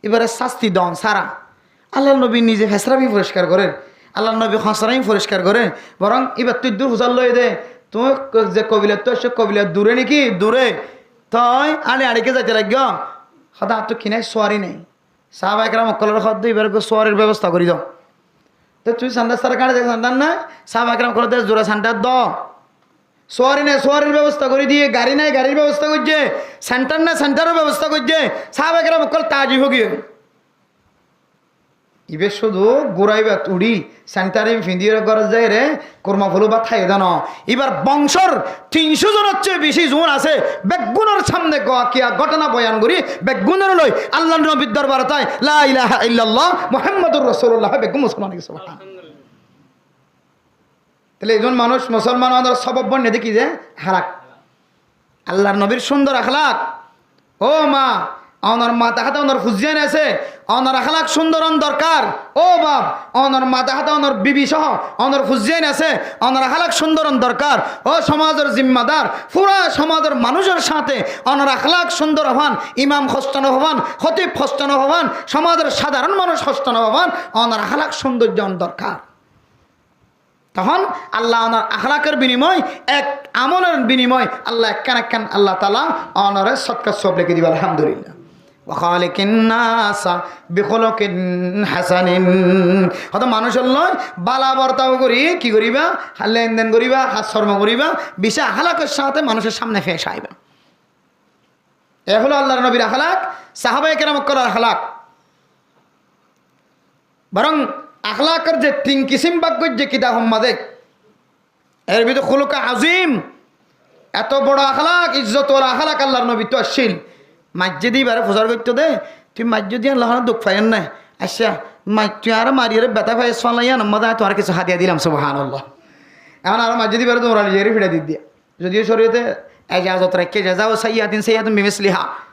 íbaré sásti don sára, Allar nobi nize fesrabi foriskar gorér, Allar nobi hosrabi foriskar gorér, borong íbattú eddúr fusár loi de, tuñí ze kobilattú aiccó, kobilar duré né ki? Duré. Toi añçi añçi ki zaito laiggó? Hoó de añáttu ki nái? Suwari nái. Sáhaba ekram ókkolore hoó de íbar uggwá suwarir bebosta gorí do. Te tuñí sandar sára, gañçi táke sandar nái, sáhaba ekram ókkole de zura sandar do. Suwari nái, suwarir bebosta gorí diye, gari nái, garir bebosta goijjé, sentar nái, sentaror bebosta goijjé, sáhaba ekram ókkol taajjub ói giyé. Íba cúdu gura íbat uçí, sentar íba fiñdí gorot zaiyóre, kurma fulu bát háiye de no. Íbar bongcór tin cót zonottú beci zun asé, beggúnor samne gua kiya gótona boyan gorí, beggúnore loi Allar nobir dorbarot aái, La ilaha illallah Muhammadur Rasulullah, beggún musolman ói giyé, subhanallah. Tóile ezon manúic musolman ónor sóbob bone de ki ze? Ahlak. Allar nobir cúndor ahlak. Ó ma, ónor mata háta ónor fuain asé, ónor ahlak cúndor óna dorkar. Ó baf, ónor mata háta ónor bibi sóho ónor fuain asé, ónor ahlak cúndor óna dorkar. Ó somazor zimmadar, fura somazor manúicor sáñte ónor ahlak cúndor óiban, imam hosto no óiban, hótib hosto no óiban, somazor sadaron manúic hosto no óiban, ónor ahlak cúndor óna dorkar. Tohón Allah ónor ahlakor binimoy, ek amolor binimoy Allah ekkán ekkán Allah taala ónore sodkar sóob leki dibo, alhamdulillah. Wa khaliqin nasa bi khuluqin hasanin. Hoto manúicor loi bála bortaw gorí ki goríba? Lenden goríba, hás hormo goríba, beci ahlakor sáñte manúicor samne fec aiba. E óilo Allar nobir ahlak, sáhaba ekram ókkolor ahlak. Borong ahlakor ze tin kisim bak goijjé kitab or maze, er bútore khuluk azim, eto boro ahlak, izzot wala ahlak Allar nobittú accíl. Maijjé de íbare fusár goittó de, tui maijjé de yían loi honó duk faiyós né? Accá, maijjé tui añáre mariyóre beta faiyós fán loi yían or maze añí tuáñre kissú hadiya dilam, subhanallah. Ehón añáre maijjé de íbare duñrai loi yóre fiçai di diya. Zodi córiyote ejazot raikké, jazaa'u sayyi'atin sayyi'atun bimisliha.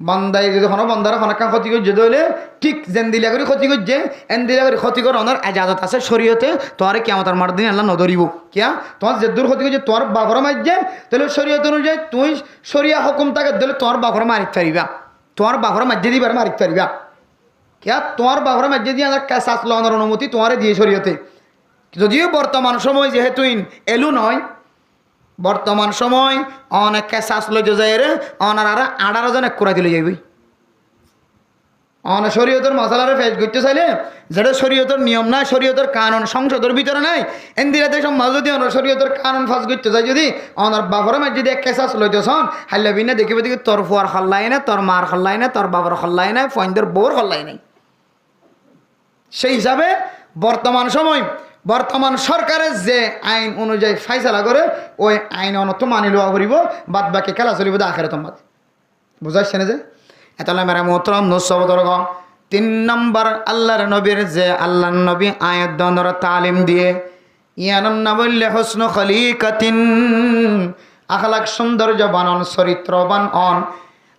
Bandaye zodi honó bandare honó ekkán hóti goijjé de óile, thík zendilla gorí hóti goijjé, endilla gorí hóti gorónor ejazot asé córiyote, tuáñre kiyamotor maçor din Allah no dóribo. Kiyá? Tuáñr zeddúr hóti goijjé, tuáñr baforé maijjé, tóile córiyot onuzai tuñí córiya hókum táke de óile tuáñr baforé mari faribá. Tuáñr baforé maijjé de íbare mari faribá. Kiyá? Tuáñr baforé maijjé de yíanor kesas loonor onumoti tuáñre diyé córiyote. Zodiyo bortoman cómoi zehétu in elú noó, bortoman cómoi one kesas loito zaiyóre, onarare añçáro zone kurai di loi zaibói. One córiyotor mosalaré fec goittó sailé, zeçé córiyotor niyom nái, córiyotor kanun cóngsodor bútore nái, endilla decór maze zodi one córiyotor kanun fas goittó sai zodi, onor baforé maijjé de ek kesas loito són, háilla binna dekíbo de ki tor fuar hollai nái, tor mar hollai nái, tor bafor hollai nái, fuaindor bour hollai nái. Sei hísabe bortoman cómoi, bortoman sórkare ze ain onuzai fáisala goré, ói ain onottú mani lowa foribó, bad baki kéla solibo de ahérator maze. Buzá aiccé né ze? Etolla mere muhtarom dustó buzurgo, tin nombor Allar nobir ze Allar nobi aññí donor talim diyé, yíanor nam óilde husnu khaliqatin, ahlak cúndorjoban on, córitroban on.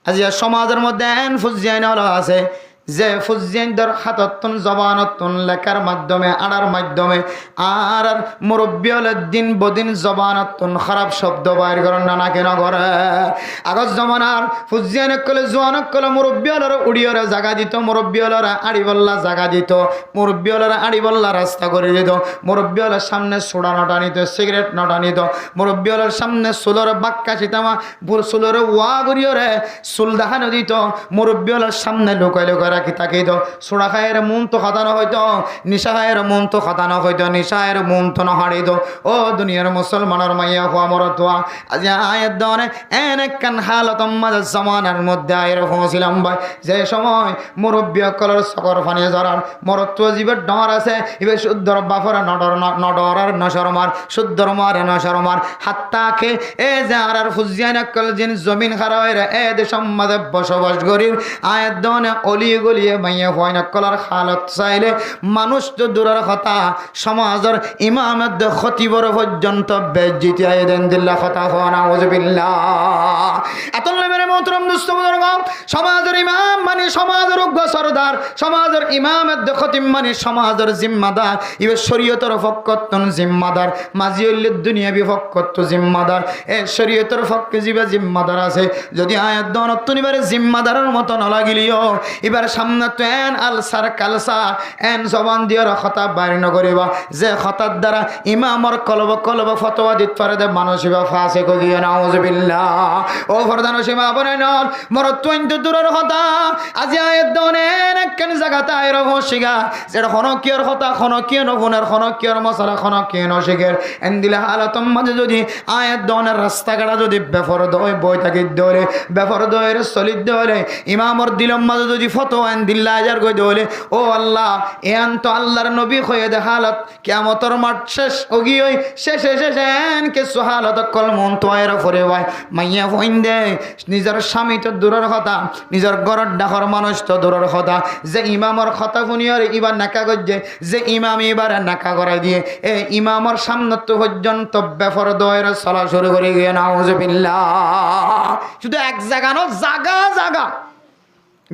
Aijja cómazor modde en fuain ókkol asé, ze fuaindor hátottún, zobanottún, lekár maddome, añçár maddome, añárar murubbi ókkole din bodin zobanottún hóraf cobdo bair goron na, náki no goré? Agor zomanar fuain ókkole, zuan ókkole murubbi ókkolore uçiyóre zaga dito, murubbi ókkolore añçibolla zaga dito, murubbi ókkolore añçibolla rasta gorí dito, murubbi ókkolor samne sura no tanito, sigaret no tanito, murubbi ókkolor samne sulore bakka citama, bur sulore wa goríyore, sul dahá no dito, murubbi ókkolor samne lukai lukai raki tákito, sura háiyore muúntu hotá no hoito, nicá háiyore muúntu hotá no hoito, nicá háiyore muúntu no hañçito. Ó duniyar musolmanor maiyafua morotfua, aijja aññí edde one en ekkán hálotor maze zomanar modde aiyóre foóñsilam bái, ze cómoi murubbi ókkolor sokor faní zorar, morotfua zibar dhoóñr asé, íba cúddor bafore no dhor-, no, no dhoorar, no cormar, cúddor maare no cormar. Hatta ke e ze añárar fuain ókkol zin zomin hára óiyore e decór maze bosobas gorír, aññí edde one oli Goliye maiyafuain ókkolor halot saile, manúic to duror hotá, somazor imam edde hótibor foijjonto beijjoti aiyé dé endilla hotá hoó, nauzubillah. Etolla mere muhtaram dustó buzurgo, somazor imam mani somazor uggwá sordar, somazor imam edde hótib mani somazor zimmadar, iba coriyotor fokkottún zimmadar, mazi óile duniyabi fokkottú zimmadar. E coriyotor fokke ziba zimmadar asé, zodi aññí edde onottún ibare zimmadaror moto no lagileyó, ibar samnottú en alsar kalsa, en zoban diyóre hotá bair no goriba, ze hotár dara imamor kolobe kolobe fotowa dit fare dé manúic iba fasek ói giyé, nauzubillah. Ó fordanocin maa bonain ol, morotfuain to duror hotá, aijja aññí edde one en ekkán zagat aiyóre foóñsiga, zar honókiyór hotá honókiye no fúner, honókiyór mosala honókiye no cíker. Endilla halotor maze zodi aññí edde one rasta gáçe zodi beforda ói boi táki dé óile, beforda ói solí dé óile, imamor dilor maze zodi fotowa endilla aizar goi dé óile, ó Allah, iyan to Allar nobi hoiyé dé halot, kiyamotor math céc ói giyói, céce céce en kessú halot ókkol muúntu aiyóre foribó. Maiyafuain dé nizor cámi to duror hotá, nizor góror dhakor manúic to duror hotá, ze imamor hotá fúniyóre iba neka goijjé, ze imame ibare neka gorai diyé, e imamor samnottú foijjonto beforda ói sola cúru gori giyé, nauzubillah. Cúdu ek zaga no, zaga zaga.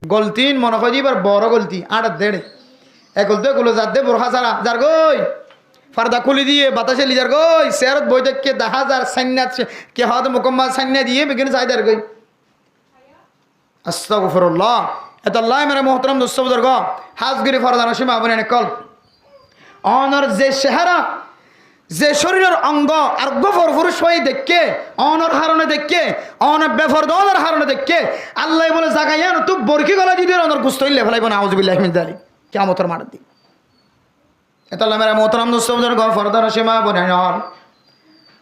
Golti mone hoó de ibar boro golti, añçar dé. Ekul to ekul zar dé burka sára, zargói. Forda kúli diyé, bataceli zargói, siyarot boi táikke, daházar, sáinna, ki hoó de mukammal sáinna diyé, beggún sai zargói. Astagfirullah. Etolla mere muhtaram dustó buzurgo, hás gori fordanocin maa bonain ókkol. Onor ze cehera, ze córiror ongo, ar uggwá forfuruc fua dekké, onor harone dekké, onor beforda onor harone dekké, Allaye bole zaga iyanottú borki golai di diyóre onor gusto ín loi félaibo, nauzubillahi min zalik. Kiyamotor mathor din. Etolla mere muhtaram dustó buzurgo, fordanocin maa bonain ol,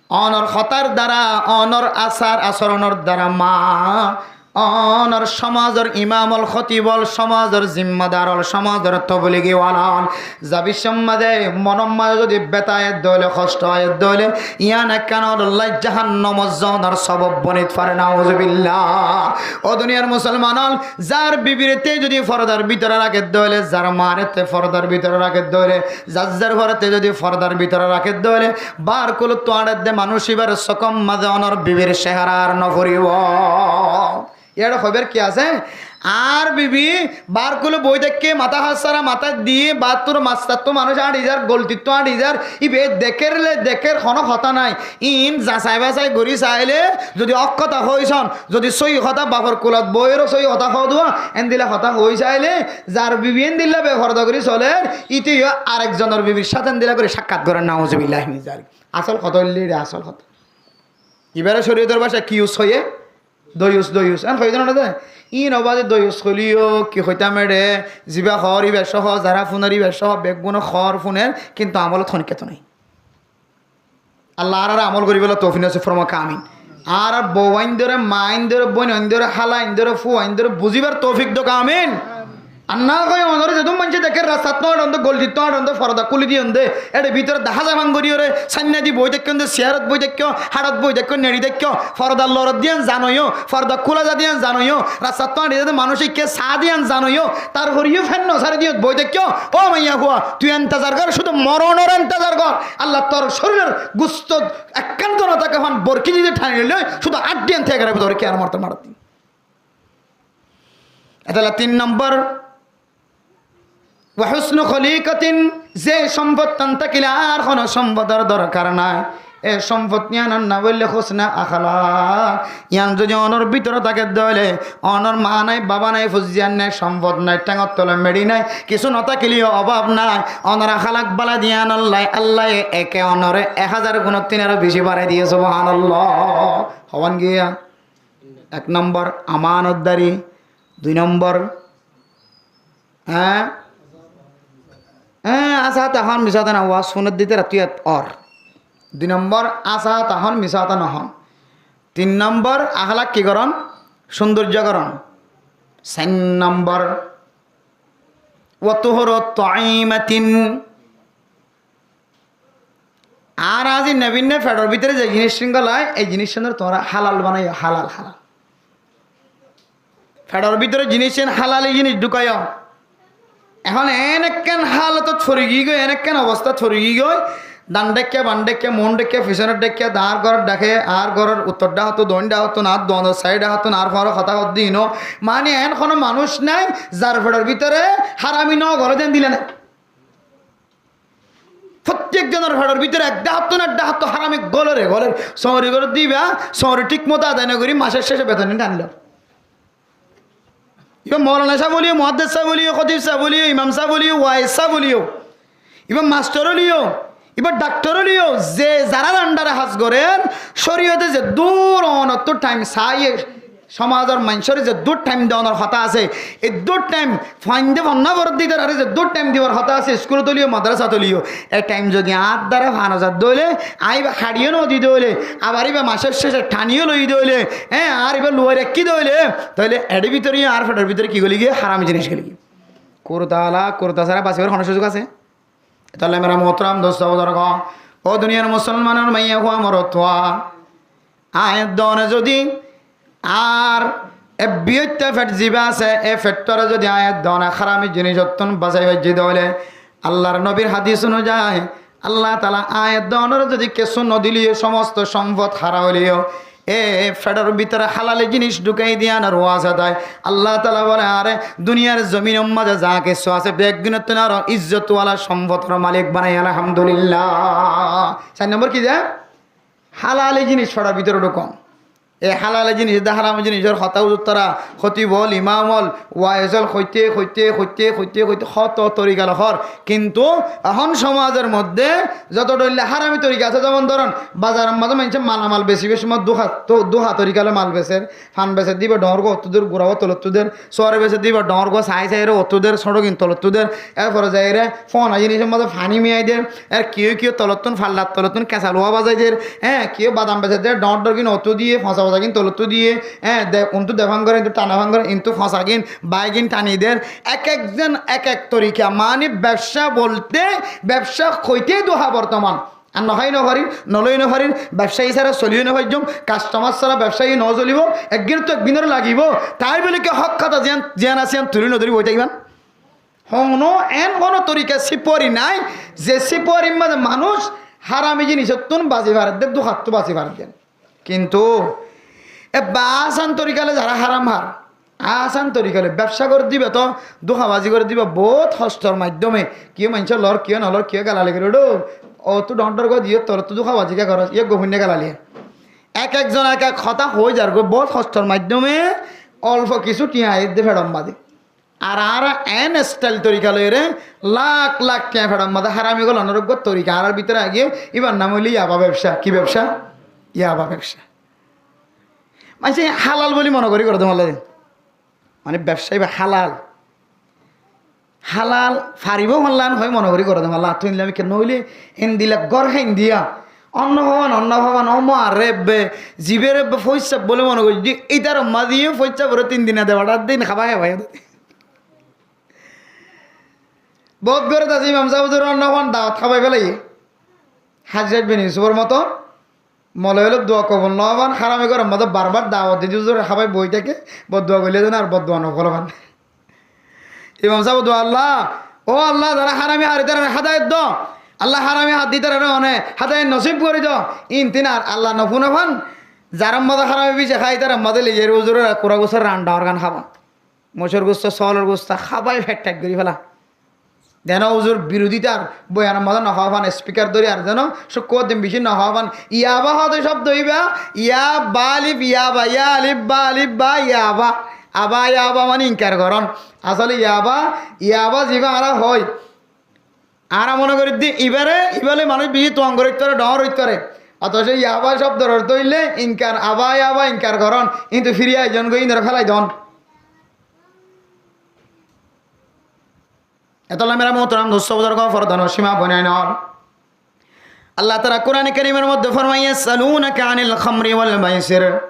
onor hotár dara, onor asar asoronor dara maa, onor somazor imam ol, hótib ol, somazor zimmadar ol, somazor tobligi wala ol, zabiccor maze, monor maze zodi beta aiyé dé óile, hosto aiyé dé óile, iyan ekkán onor lai jahannamot zonor sobob boni fare, nauzubillah. Ó duniyar musolman ol, zar bibire te zodi fordar bútore raké dé óile, zar mare te fordar bútore raké dé óile, zar zar fore te zodi fordar bútore raké dé óile, bar kúlottú añçar dé manúic ibar sókor maze onor bibir cehera ar no foribo. Iyáre hoibar ki asé? Añár bibi bar kúle boi táikke, matá hásara matát diyé, battúr mastattú manúic añçi zar, goltittú añçi zar, ibe dekér le dekér, honó hotá nái. Iín zasai basai gorí sailé, zodi ók hotá hoóisan, zodi sóiyi hotá bafor kulot boiyóre sóiyi hotá hoó de, endilla hotá hoói sailé, zar bibi endilla beforda gorí solér, íte yó arek zonor bibir sáte endilla gorí sákkat gorér, nauzubillahi min zalik. Asól hotá óilde íte asól hotá. Ibáre córiyotor báca ki yus hoiyé? Doyus, doyus. Eén hoiyé de no de? Iín obade doyus hoilé yó ki hoitám ére, zibá hoór íba sóho, zará fúner íba sóho, beggúne hoór fúner, kintu amolot honikka to nái. Allah añáráre amol goríbolla toufik nosib formok, amin. Añárar bou aindóre, maa aindóre, bóin aindóre, hála aindóre, fua aindóre buzíbar toufik dok, amin. Ar na hoi onóre zedún maincé dekér, rastat no añçon de, goltit no añçon de, forda kúli diyon de, éçe bútore dahá zai fán goríyore, sáinna di boi táikko de, siyarot boi táikko, háçot boi táikko, neçi táikko, fordar lorot diyan zanoiyó, forda kúla za diyan zanoiyó, rastat no añçi de manúic ikká saá diyan zanoiyó, tarfore yó fen no sári diyon boi táikko, ó maiyafua, tui entezar gor, cúdu moronor entezar gor. Allah tor córiror gusto ekkán zon táke fán borki di de tháni loi, cúdu añçí diyan táke raibó tore kiyamot or maçot din. Etolla tin nombor, wa husnu kholikatin, ze cómfot tán tákile ar honó cómfot or dorkar nái. E cómfot yían or nam óilde husne akhlak. Yían zodi onor bútore táke de óile, onor maa nái, baba nái, fuain nái, cómfot nái, théngor tole meçi nái, kissú no tákile yó obab nái, onor akhlak bála de yían olla, Allaye eke onore ek házar gunot tún aró beci barai diye, subhanallah. Hoiban giyé? Ek nombor, amanotdari. Dui nombor, eé? Eé, asá hotá hoón, misá hotá no hoón, waz fúnedde ítara tui yat or. Dui nombor, asá hotá hoón, misá hotá no hoón. Tin nombor, akhlak ki goron? Cúndorjo goron. Sair nombor, wa tuhuru taimatin. Ar añára zinna binna feçor bútore ze jinis cín golai, ei jinis cín tuáñra halal banaiyo, halal, halal. Feçor bútore jiníc en, hálali jiníc dhukaiyo. Ehón en ekkán hálotot fori giyói, en ekkán obostát fori giyói, dan dháikka, ban dháikka, muún dháikka, fisónor dháikka, añár góror dháke, añár góror uttor dhákottú, doin dhákottú, añár duanor sair dhákottú, añár fuañre hotá hoódde iín ó. Mani en honó manúic nái, zar feçor bútore hárami no golé de endilla nái. Fottíek zonor feçor bútore ek dhákottú na ek dhákottú hárami golé re, golé re. Soóñri gorédde íba, soóñri thík moto adai no gorí, macór céce beton iín tani lor. Íba moulana sáb óliyo, muháddes sáb óliyo, hótib sáb óliyo, imam sáb óliyo, waiz sáb óliyo, íba mastor óliyo, íba dhaktor óliyo, ze zarár andháre ham gorér, córiyote zeddúr onottú thaim saáiye, somazor maincóre zeddúr thaim donor hotá asé, eddúr thaim fuainde fonná foródde ítararé zeddúr thaim dibar hotá asé, iskúlot óliyo, madrasat óliyo, e thaim zodi añár dhára fano zadde óile, aññí íba haçiyó no dide óile, abar íba macór céce thaniyó loide óile, hé, añár íba luwai raikkí de óile, tóile eçé bútore añár feçor bútore ki goligiyói? Hárami jiníc goligiyói. Kurta ala, kurta sára basibar honó cúzuk asé? Tóile mera muhtaram dustó buzurgó, ó duniyar musolmanor maiyafua morotfua, aññí eddoóne zodi añár e biyoitta feṭ zibá asé, e feṭtore zodi aññí eddoóne hárami jinícottún basai faijjí de óile, Allar nobir hádis onuzai, Allah taala aññí eddoónore zodi kessú no dileyó, somosto sompot hára óileyó, e feṭor bútore hálali jiníc dhukái diyanor wasatai Allah taala bóle, añáre duniyar zominor mazé za kessú asé, beggúnottún aró izzot wala sompotor malik banaiye, alhamdulillah. Sair nombor ki de? Hálali jiníc feṭor bútore dhukon. E hálali jiníc edde hárami jinícor hotá uzur tara, hótib ól, imam ól, waiz ól, hoité, hoité, hoité, hoité, hoité, hoto torika loi hoór. Kintu ehón somazor modde zoto dhoilla hárami torika asé, zemon dóron, bazaror mazé maincé malamal besibar somot duha, to-, duha torika loi mal beser, fan besedde íba dhoóñr gua ottú der, gura gua tolottú der, suwari besedde íba dhoóñr gua sai sai re ottú der, sóñçogin tolottú der, erfore zaiyóre fona jinícor mazé faní miyai der, er kiyó kiyó tolottún, fallar tolottún kesa luwa bazai der, hé, kiyó badam besedde, dhoóñr dhoóñrgin ottú diye, foñsa fosagin tolottú diye, hé, de, untú defán gore, intú tanafán gore, intú fosagin, baigin tani der. Ek ekzon ek ek torika, mani bebsa bolte, bebsa hoité duha bortoman. Ar no hái no farir, no loi no farir, bebsayi sára soliyó no faijjum, kastomar sára bebsayi no solibo, ekgin to ekginor lagibo. Tar bóli ki hók hotá ziyan, ziyan asé yián tuli no dóri boi tákiban? Honó en honó torika sípuari nái, ze sípuarir mazé manúic hárami jinícottún basi faredde, duhattú basi faredde. Kintu ebbe asan torika loi zará háram hár, asan torika loi bebsa gorédde íba to duhabazi gorédde íba bout hostor maiddóme, kiyó maincé lor, kiyó no lor, kiyó galali gorér, ottú dhoóñr dhoóñr gua diyó, tolottú duhabazi kiyá goros, yó gofúinne galali. Ek ekzon ek ek hotá hoói zargói bout hostor maiddóme, olfo kissú thiañ aiyédde feṭor mazé. Ar añára en estail torika loiyóre lak lak thiañ feṭor mazé hárami golonor uggúa torika añárar bútore aigiyé, íbar nam óilde yaba bebsa. Ki bebsa? Yaba bebsa. Maincé hálal bóli mone gorí goré de malla de. Mane bebsa íba hálal. Hálal faribó fallan hoi mone gorí goré de malla. Tui endilla mikká noóile endilla gór hén diya. Onno faban, onno faban, ó muarre ebbe, zibere ebbe foissá bóli mone goijjé, ítar mazé yó foissá bóre tin dina de, baçar din hába hába. Bout górot asé imam sáb huzur, onno fán dawot hábai félaiye. Hajjaj bin Yusufor moto moloi óile dua kobul no fán, hárami góror modde barbar dawot didi huzure hábai boi táke, boddua goille zene ar boddua no kobul fán. Imam sáb dua, Allah, ó Allah, zará hárami har ítarare hédayet do. Allah, hárami har dí ítarare one hédayet nosib gorí do. Ín tin ar Allah no fúne fán. Zarár modde hárami bicí há ítarar modde loi zaiyóre huzuror kura gusor randa organ hába. Moicór gusto, sóolor gusto hábai feth thait gorí féla. Zeno huzur birodítar boyanor modde no hoó fán, spikar dóri ar zeno cúkkubar din bicí no hoó fán. Yaba hoóde cóbdo íba, ya ba alif, yaba, ya alif, ba alif, ba, yaba. Aba yaba mani inkar gorón. Asóle yaba, yaba zibá añára hoói. Añára mone gorí de ibáre, ibá loi manúic bicí tuañgor óit fare, dhoóñr óit fare. Otoco yaba cóbdor ortó óilde inkar, aba yaba inkar gorón. Kintu firi aizon goi, ínore félai don. Etolla mera muhtaram dustó buzurgó, fordanor címa boinainor, Allah taala Kurane Karimor modde formaiye, يسألونك عن الخمر والميسر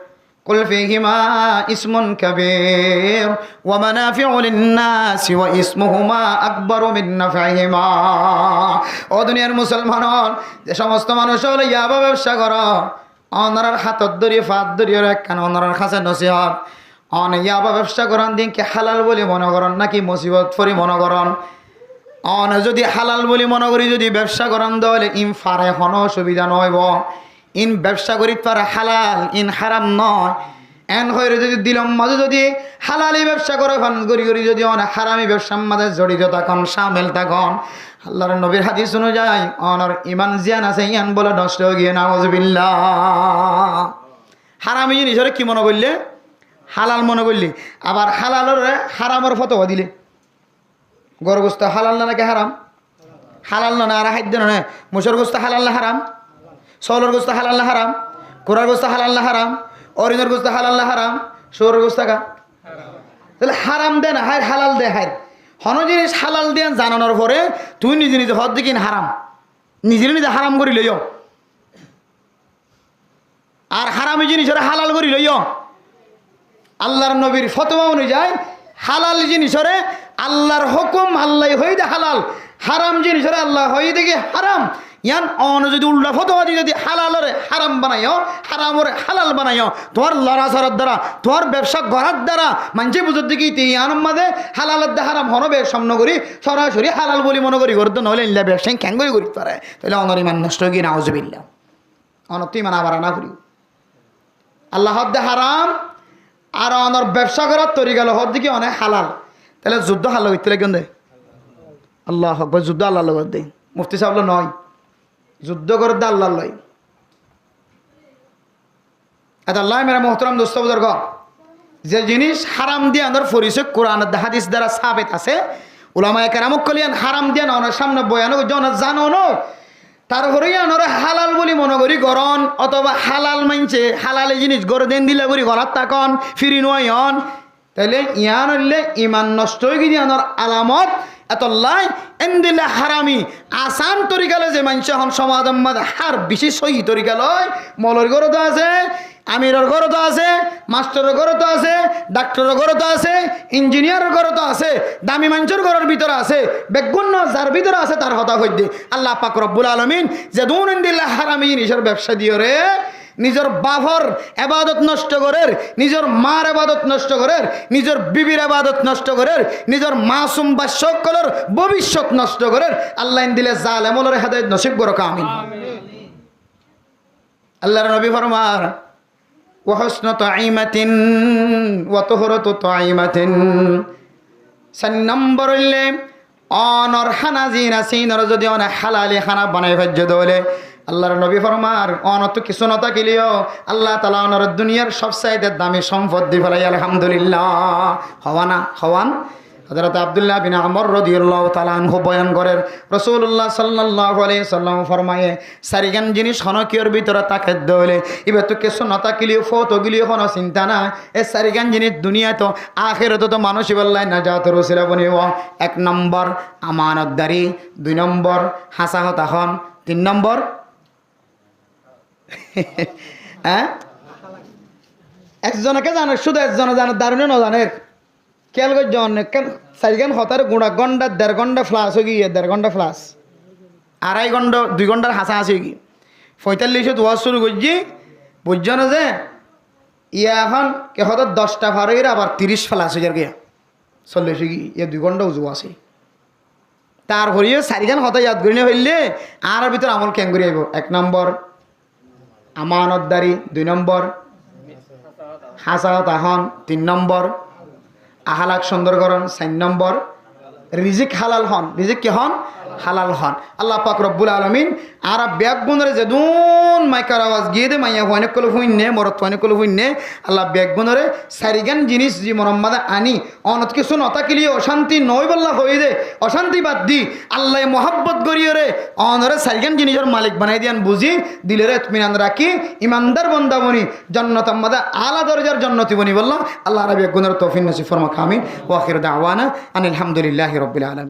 قل فيهما إثم كبير ومنافع للناس وإثمهما أكبر من نفعهما. Ó duniyar musolman ól, ze somosto manúic ókkole yaba bebsa goró, onorar hátot dóri, faát dóri, ar ekkán onorar hañsé nosihot. One yaba bebsa goron din ki halal buli mone goron naki musibot fori mone goron? One zodi halal buli mone gori zodi bebsa goron de óile in fare, hono osubida no óibo. In bebsa gorit fare, halal, in haram no. En hoire zodi dilor maze zodi halali bebsa gore fan gori gori zodi one harami bebsar maze zorito takon, camil takon, Allar nobir hadis onujai onor iman ziyan ase iyan bole nosto ói giye, nauzubillah. Harami jinisore ki mone goille? Halal mone goille. Abar halalore haramor fotowa dile. Goror gosto halal na naki haram? Halal no ne, ar haiddo no ne? Mucor gosto halal na haram? Sóolor gosto halal na haram? Kurar gosto halal na haram? Orinor gosto halal na haram? Suoror gosto ka? Tóile haram de no háir, halal de háir. Hono jinis halal de iyan zanonor fore tui nize nize hoódde ki iin haram. Nizere nize haram gori loiyo. Ar harami jinisore halal gori loiyo. Allar nobir fotowa onujai halal jinisore Allar hukum, Allaye hoiyé de halal, haram jinisore Allaye hoiyé de ki haram. Iyan one zodi ulda fotowa di zodi halalore haram banaiyo, haramore halal banaiyo, tuáñr lorasorar dara, tuáñr bebsa gorar dara maincé buzedde ki te iyanor maze halal edde haram hono bebsa no gori sorasori halal buli mone gori goredde, no óile illa bebsa in kengori gori fare? Tóile onor iman nosto ói giye, nauzubillah. Onottú iman abar ana foribo. Allah hoódde haram, ar onor bebsa gorar torika loi hoódde ki one halal. Tóile zuddó halla goitté lagiyón de? Allahu Akbar, zuddó Allar loi goitté. Mufti sáb loi noó, zuddó goitté Allar loi. Etolla mere muhtaram dosto buzurgo, ze jinis haram de iyanor forisoi Kuran ar hadis dara sabit ase, ulamaye keram okkol iyan haram de iyan onor samne boyan goijjé, one zano no. Tarfore iyanore halal buli mone gori goron, otoba halal maincé, halali jinis gore de endilla gori gorat takon, firi no óiyon. Tóile iyan óilde iman nosto ói giye de iyanor alamot. Etolla endilla harami asan torika loi ze maincé hon somajor maze, har beci sóhi torika loi, molor górot ase, amiror górot ase, mastoror górot ase, daktoror górot ase, injiniyaror górot ase, dami maincór góror bútore ase, beggún no, zar bútore ase tar hotá hoiddé. Allah pak Robbul Alamin zedún endilla harami jinisor bebsa diyore, nizor bafor ebadot nosto gorer, nizor mar ebadot nosto gorer, nizor bibir ebadot nosto gorer, nizor masum bacca okkolor bobicot nosto gorer, Allah endilla zalem okkolore hedayot nosib gorok, amin. Allar nobi formar, "Wa husnu ta'imatin wa tuhratu ta'imatin." Sair nombor óilde, onor hána ziín asé, iínoré zodi one hálali hána banai faijjé dé óile, Allar nobi formar, onottú kissú no tákileyó, Allah taala onoré duniyar sob saite dami sompot di félaiye, alhamdulillah. Hoó na, hoó na? Hozorot Abdullah bin Amr rodiyallahu taala anhu boyan gorer, Rosulullah sallallahu alaihi wasallam formaye, sairgán jinis hono kiyór bútore táke dé óile, íbattú kissú no tákileyó, fout ói gileyó hono sinta nai. E sairgán jinis duniyait ó, ahératot ó manúic íballá najator usila bonibo. Ek nombor, amanotdari. Dui nombor, háñsa hotá hon. Tin nombor, eé? Ekzone ke zane, cúdu ekzone zane, darune no zaner. Kéyal goijjó né, ekkán sairgán hotáre guñça gónda, der gónda flas ói giyé, der gónda flas. Arai gónda, dui góndar hañsáhañsi ói giyé. Foitállícot waz cúru goijjé, buijjó né ze, iya ehón ki hoó de, doc ta far óiyore abar tiríc flas ói zargói. Sollic ói giyé, iya dui gónda uzu asé. Tarfore yó sairgán hotá yad gorí no faille, añárar bútore amol keéngorí aibó? Ek nombor, amanotdari. Dui nombor, háñsa hotá hon. Tin nombor, ahlak cúndor gorón. Sair nombor, rizík hálal hon. Rizík ki hon? Hálal hon. Allah pak Robbul Alamin añára beggúnoré zedún maikar awaz giyé dé, maiyafuain ókkole fúinne, morotfuain ókkole fúinne, Allah beggúnoré sairgán jinis zibonor mazé aní, onot kissú no tákileyó ocánti no óibolla hoiyé dé, ocánti bad di, Allaye muhábbot goríyore onoré sairgán jinisor malik banai diyan buzí, dilor etminan rakí, imandar bonda boni, jonnotor mazé ala dorojar jonnoti bonibolla Allah añára beggúnoré toufik nosib formok, amin. Wa akhiru da'wana anil hamdulillahi rabbil alamin.